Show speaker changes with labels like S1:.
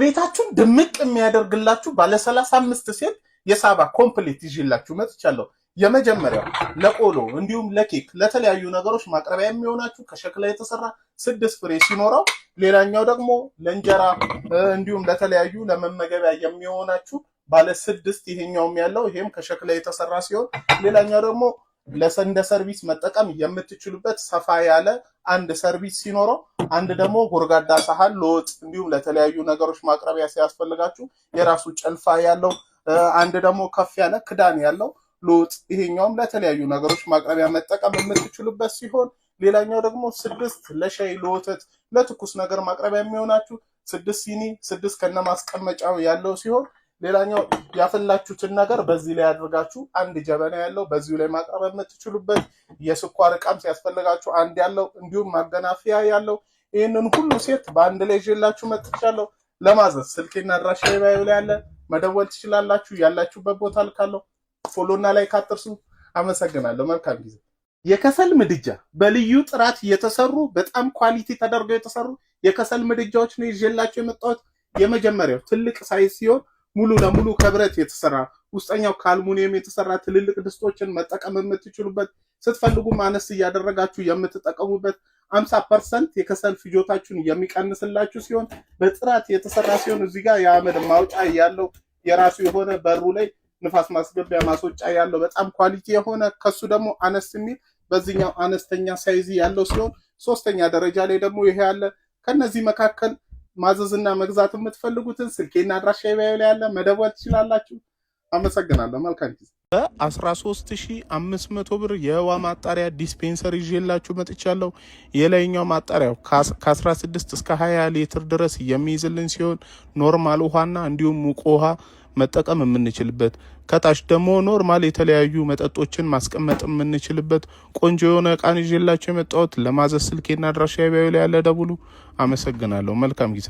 S1: ቤታችሁን ድምቅ የሚያደርግላችሁ ባለ 35 set የሳባ complete ይዤላችሁ መጥቻለሁ። የመጀመሪያው ለቆሎ እንዲሁም ለኬክ ለተለያዩ ነገሮች ማቅረቢያ የሚሆናችሁ ከሸክላ የተሰራ 6 ፍሬ ሲኖረው፣ ሌላኛው ደግሞ ለእንጀራ እንዲሁም ለተለያዩ ለመመገቢያ የሚሆናችሁ ባለ 6 ይሄኛውም ያለው፣ ይሄም ከሸክላ የተሰራ ሲሆን፣ ሌላኛው ደግሞ እንደ ሰርቪስ መጠቀም የምትችሉበት ሰፋ ያለ አንድ ሰርቪስ ሲኖረው፣ አንድ ደግሞ ጎድጓዳ ሳህን ለወጥ እንዲሁም ለተለያዩ ነገሮች ማቅረቢያ ሲያስፈልጋችሁ የራሱ ጭልፋ ያለው፣ አንድ ደግሞ ከፍ ያለ ክዳን ያለው ለወጥ፣ ይሄኛውም ለተለያዩ ነገሮች ማቅረቢያ መጠቀም የምትችሉበት ሲሆን፣ ሌላኛው ደግሞ 6 ለሻይ፣ ለወተት፣ ለትኩስ ነገር ማቅረቢያ የሚሆናችሁ 6 ሲኒ፣ 6 ከነማስቀመጫው ያለው ሲሆን፣ ሌላኛው ያፈላችሁትን ነገር በዚህ ላይ አድርጋችሁ አንድ ጀበና ያለው በዚሁ ላይ ማቅረብ የምትችሉበት፣ የስኳር እቃም ሲያስፈልጋችሁ አንድ ያለው፣ እንዲሁም ማገናፊያ ያለው፣ ይህንን ሁሉ set በአንድ ላይ ይዤላችሁ መጥቻለሁ። ለማዘዝ ስልኬና አድራሻ bio ላይ ያለ መደወል ትችላላችሁ። ያላችሁበት ቦታ ልካለሁ። Follow ና like አትርሱ። አመሰግናለሁ። መልካም ጊዜ። የከሰል ምድጃ በልዩ ጥራት የተሰሩ፣ በጣም quality ተደርገው የተሰሩ የከሰል ምድጃዎች ነው ይዤላችሁ የመጣሁት። የመጀመሪያው ትልቅ size ሲሆን ሙሉ ለሙሉ ከብረት የተሰራ፣ ውስጠኛው ከአልሙኒየም የተሰራ፣ ትልልቅ ድስቶችን መጠቀም የምትችሉበት፣ ስትፈልጉም አነስ እያደረጋችሁ የምትጠቀሙበት፣ 50% የከሰል ፍጆታችሁን የሚቀንስላችሁ ሲሆን፣ በጥራት የተሰራ ሲሆን፣ እዚህ ጋር የአመድ ማውጫ ያለው፣ የራሱ የሆነ በሩ ላይ ንፋስ ማስገቢያ ማስወጫ ያለው፣ በጣም quality የሆነ፣ ከሱ ደግሞ አነስ የሚል በዚህኛው አነስተኛ size ያለው ሲሆን፣ ሶስተኛ ደረጃ ላይ ደግሞ ይሄ ያለ። ከነዚህ መካከል ማዘዝና መግዛት የምትፈልጉትን ስልኬና አድራሻ bio ላይ ያለ መደወል ትችላላችሁ። አመሰግናለሁ። መልካም ጊዜ። በ13,500 ብር የውሃ ማጣሪያ dispenser ይዤላችሁ መጥቻለሁ። የላይኛው ማጣሪያው ከ16 እስከ 20 ሊትር ድረስ የሚይዝልን ሲሆን normal ውሃና እንዲሁም ሙቅ ውሃ መጠቀም የምንችልበት፣ ከታች ደግሞ normal የተለያዩ መጠጦችን ማስቀመጥ የምንችልበት ቆንጆ የሆነ እቃን ይዤላችሁ የመጣሁት። ለማዘዝ ስልኬና አድራሻ bio ላይ ያለ ደውሉ። አመሰግናለሁ። መልካም ጊዜ።